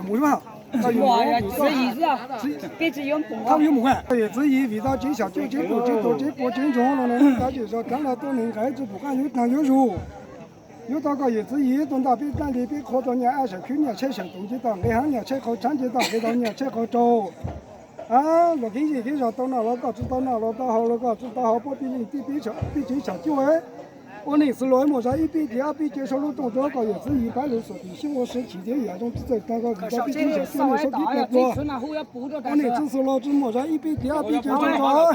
Mus, tsis yuav mus, tsis yuav mus. Yawm txiv yim vim tau tsev xyom cuaj tsev pum tsev tuag tsev puas tsev ntsoov los nws tab sis zog dlaab los tuaj neeg nqaim tsis pum qaab yuav dlaag yuav zug. Yuav tau kom yawm txiv yim tuaj ntaj peb dlaab le peb qhuav tau nyaj ab saim khwb nyaj tshaib saim toov ces tau nqe hab nyaj tshaib qhov tshaav ces tau nqe tau nyaj tshaib qhov rau. Luag kev zej kev zog tau noj los koj tsi tau noj los tau haus los koj tsi tau haus puab pij leej tij peb tsev xyom cuaj ua neej xwb los muaj zog ib peb cev ob peb cev sau lub rooj rau kom yawm txiv yim pab lug xuam tim xyoob ua sib chim thiab yam zoo txawj tag koj vim tau peb tsev xyom cuaj neej sau kib plag pluag ua neej txwj xwm los tsi muaj zog ib peb cev ob peb cev sau rau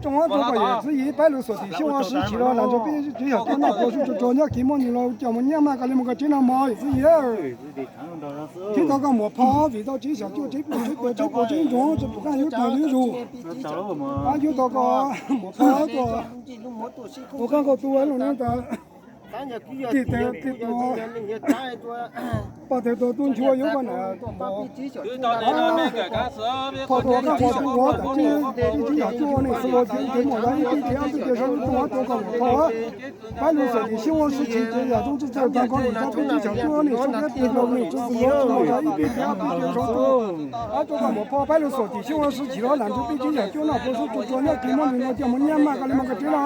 tsoom ob rau kom yawm txiv yim pab lug xuam tim xyoob ua sib chim los lam nrug peb tsev xyom cuaj noj pluag sub tsuag tsuag nyob kis muaj nwg los coj mus nyab maj koj le moog koj tsev noj mov yawm txiv yim. Tsis tau koj muam phauj vim tau tsev xyom cuaj tsev pum tsev tuag tsev puas tsev ntsoov tsis pum qaab yuav dlaag yuav zug. Yuav tau koj muam phauj tuaj ua qaab nqaus tu lug neej tas. Tij teg tij tuag, poj teg tuag tub nchuav yuav koj nam phauj tuaj ua qaab nqaus tu lug tas tsev xyom cuaj ua neej xwb los ces muaj zog ib peb cev ob peb cev sau lub rooj rau koj muam phauj pab lug xuam tim xyoob ua sib chim ces yam zoo txawj txawj tag koj vim tau peb tsev xyom cuaj ua neej xwb ces tsis muaj zog ib peb cev ob peb cev sau rau koj muam phauj pab lug xuam tim xyoob ua sib chim los lam nrug peb tsev xyom cuaj noj pluag sub tsuag tsuag nyob kis muaj nwg los coj mus nyab maj koj le moog koj tsev noj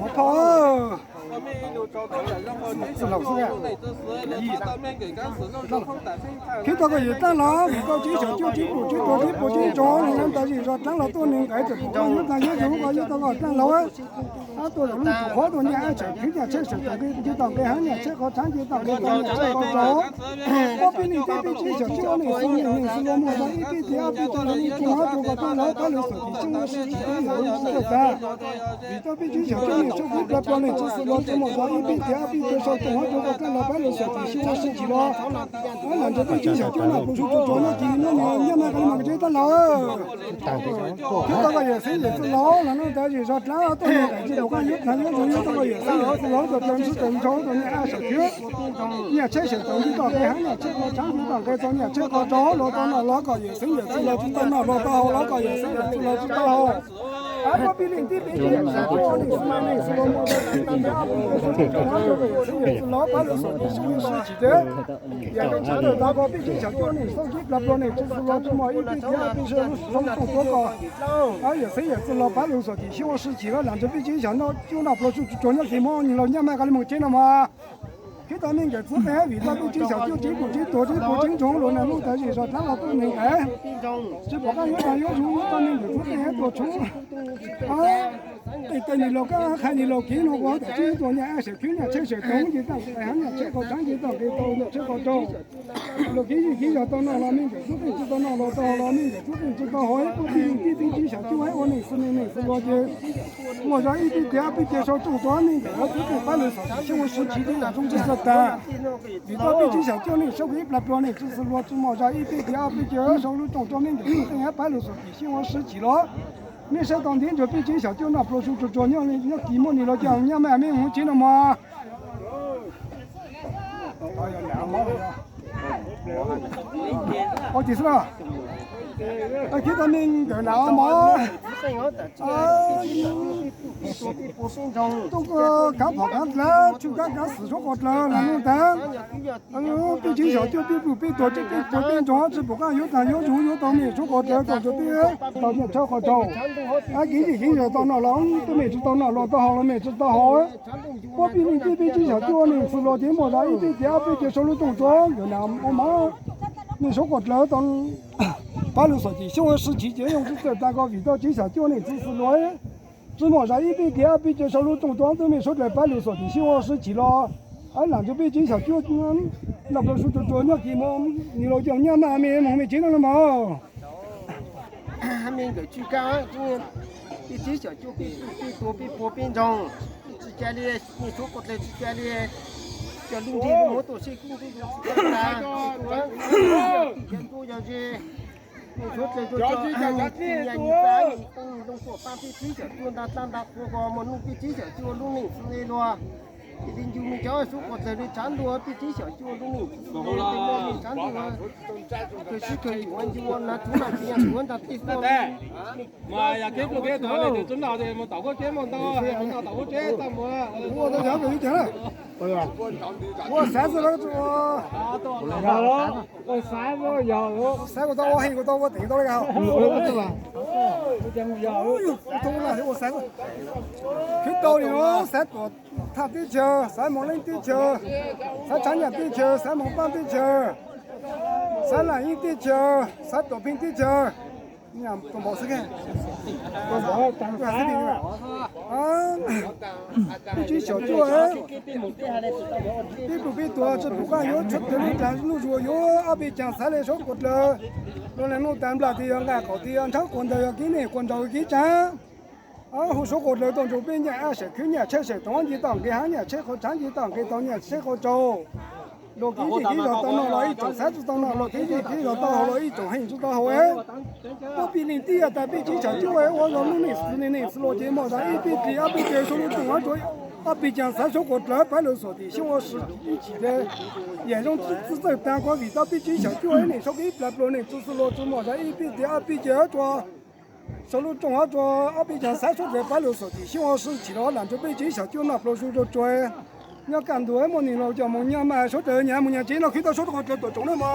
mov phauj. Khwv tau koj yawm dlaab los vim tau tsev xyom cuaj tsev pum tsev tuag tsev puas tsev ntsoov lug neej tas zej zog dlaab los tuaj neeg nqaim tsis pum qaab yuav dlaag yuav zug koj yuav tau koj dlaab los. Ab tuaj lug tsuj qhuav tau nyaj ab saim khwb nyaj tshaib saim toov nqe tau nqe hab nyaj tshaib qhov tshaav nqe tau nqe tau nyaj tshaib qhov rau. Puab peb leej tij peb tsev xyom cuaj ua neej xwb neej xwb los muaj zog ib peb cev ob peb cev sau lub rooj rau koj dlaab los pab lug xuam tim xyoob ua sib chim thiab yam zoo txawj tag. Vim tau peb tsev xyom cuaj neej sau kib plag pluag neej txwj xwm los tsi muaj zog ib peb cev ob peb cev sau rau koj dlaab los pab lug xuam tim xyoob ua sib chim los. Ab lam nrug peb tsev xyom cuaj noj pluag sub tsuag tsuag nyob kis muaj nwg nyab maj koj le moog koj tsev noj mov. Khwv tau koj yawm txiv yawm txwj laug los neej tas zej zog dlaab tuaj neeg nqaim tsis pum qaab yuav dlaag yuav zug yuav tau koj yawm txiv yawm txwj laug tau dlaag sib tau ntshau tau nyaj ab saim khwb nyaj tshaib saim toov nqe tau nqe hab nyaj tshaib qhov tshaav nqe tau nqe tau nyaj tshaib qhov rau los tau noj los koj yawm txiv yawm txwj laug tsi tau noj los tau haus los koj yawm txiv yawm txwj laug tsi tau haus. Ab puab peb leej tij peb tsev xyom cuaj ua neej xwb neej xwb los muaj zog ib peb cev ob peb cev sau rau koj yawm txiv yawm txwj laug pab lug xuam tim xyoob ua sib chim thiab yam zoo txawj tag koj peb tsev xyom cuaj ua neej xwb kib plag pluag neej txwj xwm los tsi muaj ib peb cev ob peb cev sau lub rooj rau koj. Ab yawm txiv yawm txwj laug pab lug xuam tim xyoob ua sib chim los lam nrug peb tsev xyom cuaj noj pluag sub tsuag tsuag nyob kis muaj nwg los nyab maj koj le moog koj tsev noj mov. Khwv tau neej nqaim txwv qeej vim tau peb tsev xyom cuaj tsev pum tsev tuag tsev puas tsev ntsoov lug neej tas zej zog dlaab los tuaj neeg nqaim tsis pum qaab yuav dlaag yuav zug yuav tau neej nqaim txwv qeej tuaj tshoob tej tej nwg laug kab qha nwg laug kev nuav ua tas tseeb tuaj nyaj ab saim khwb nyaj tshaib saim toov nqe tau nqe hab nyaj tshaib qhov tshaav nqe tau nqe tau nyaj tshaib qhov rau. Luag kev zej kev zog tau noj los neej nqaim txwv qeej tsi tau noj los tau los neej nqaim txwv qeej tsi tau haus ib puab peb leej tij peb tsev xyom cuaj ua neej xwb neej xwb los ces muaj zog ib peb cev ob peb cev sau rau koj neej nqaim txwv qeej pab lug xuam tim xyoob ua sib chim thiab yam zoo txawj tag. Vim tau peb tsev xyom cuaj ua neej xwb kib plag pluag neej txwj xwm los tsi muaj zog ib peb cev ob peb cev sau lub rooj rau neej nqaim txwv qeej pab lug xuam tim xyoob ua sib chim los. Mej saib tau ntev nrug peb tsev xyom cuaj noj pluag sub tsuag tsuag nyob kis muaj nwg los coj nyab maj mej moog tsev noj mov. Ua tsi xwb los? Khwv tau neej nqaim nam mov tuaj kaav phom kaav dlawb tshuj kaav kaav xwm suab quas dlawg lug nug taag. Peb tsev xyom cuaj peb pum peb tuag peb tuag peb ntsoog tsi pum qaab yuav taag yuav zug yuav tau mej suab quas dlawg kom nrug peb tau nyaj tshaib qhov rau. Kev zej kev zog tau noj los tub mej tsi tau noj los tau haus los mej tsi tau haus. Puab peb leej tij peb tsev xyom cuaj ua neej xwb los ces muaj zog ib peb cev ob peb cev sau lub rooj rau nkawd nam mov. Mej suab quas dlawg tau pab lug xuam tim xyoob ua sib chim ces zoo tsi txawj taag koj vim tau tsev xyom cuaj ua neej xwb xwb los tsi muaj zog ib peb cev ob peb cev sau lub rooj rau tub mej suab dlawg pab lug xuam tim xyoob ua sib chim los. Lam nrug peb tsev xyom cuaj noj pluag sub tsuag tsuag nyob kis moog nwg laug coj nyab maj mej moog mej tsev noj mov. Mej nkawm tswj kaab, peb tsev xyom cuaj peb pum peb tuag peb puag peb ntsoog, tsi ca le, mej suab quas dlawg tsi ca le, coj lub nrig lub muab tuaj seb kub ntuj tsi ca tas, tij yog ntuj yog ze, mej suab dlawg tuaj coj nyias nyias txav nyias nyias qoo nyias ntoo tuaj paab peb tsev xyom cuaj ntaag dlaab ntaag qhua kos moog nug peb tsev xyom cuaj lub neej xwb le luag. Ces le ncu mej cov suab quas dlawg le tsaav ntua peb tsev xyom cuaj lub neej xwb le tej muaj mej tsaav ntua khaws sib khaws yuav ncu ua nag tsuv nag txiv nyaag tsuv ntaag tej tuaj. Mas yog kev pluj kev tuag le tsi noj mus tom kuab tsev mus ntau, mus noj tom kuab tsev tau mus. Ua xav xwb los ua, xav kuv tau ua heej kuv tau ua teev tau li. Ua xav, khwv tau li no, xav tuam thaj teb chaws, xav moog leej teb chaws, xav tshav nyaj teb chaws, xav moog paab teb chaws, xav laj yeeb teb chaws, xav tuam pheej teb chaws. Peb tsib xyoos cuaj, peb plug peb tuag tsi pum qaab yuav tshuab tawg lub dag lub zug yuav ob peb caag xav le suav quas dlawg. Luag le nuj tas nplaj tias yog nqaj qaum tias yog nrhav quas ntaug yog kev neej quas nraug kev tshav. Hu suav quas dlawg tau nrug peb nyaj ab saim khwv nyaj tsheb saim toov nce toj nqis haav nyaj tsheb qhov tshav nce toj nqis taug nyaj tsheb qhov tsaus. Luag kev zej kev zog tau noj los ib tsoom xav tsi tau noj, luag kev zej kev zog tau haus los ib tsoom heej tsi tau haus. Puab pij leej tib yog tas peb tsib xyoos cuaj ua zog lub neej xws neej neej xws luag ces moj zog ib peb plig ob peb plig suav lub rooj hab tsuag, ob peb caag xav suav quas dlawg pab lug xuam tim xyoob ua si ib chim le. Yam zoo txwj txawj taag kuas vim tau peb tsib xyoos cuaj ib neej suav kev ib plag pluag neej txwv xws luag tsi moj zog ib peb plig ob peb caug tsuag suav lub rooj hab tsuag ob peb caug xav suav dlawg pab lug xuam tim xyoob ua si chim los lam nrug peb tsib xyoos cuaj noj pluag zoo rua tsuag. Nyob kaj ntug muaj neeg laus coj moog nyob mas suav dlawg nyag moog nyag tsev no khwv tau suav quas dlawg tuam tsoom nawb mog.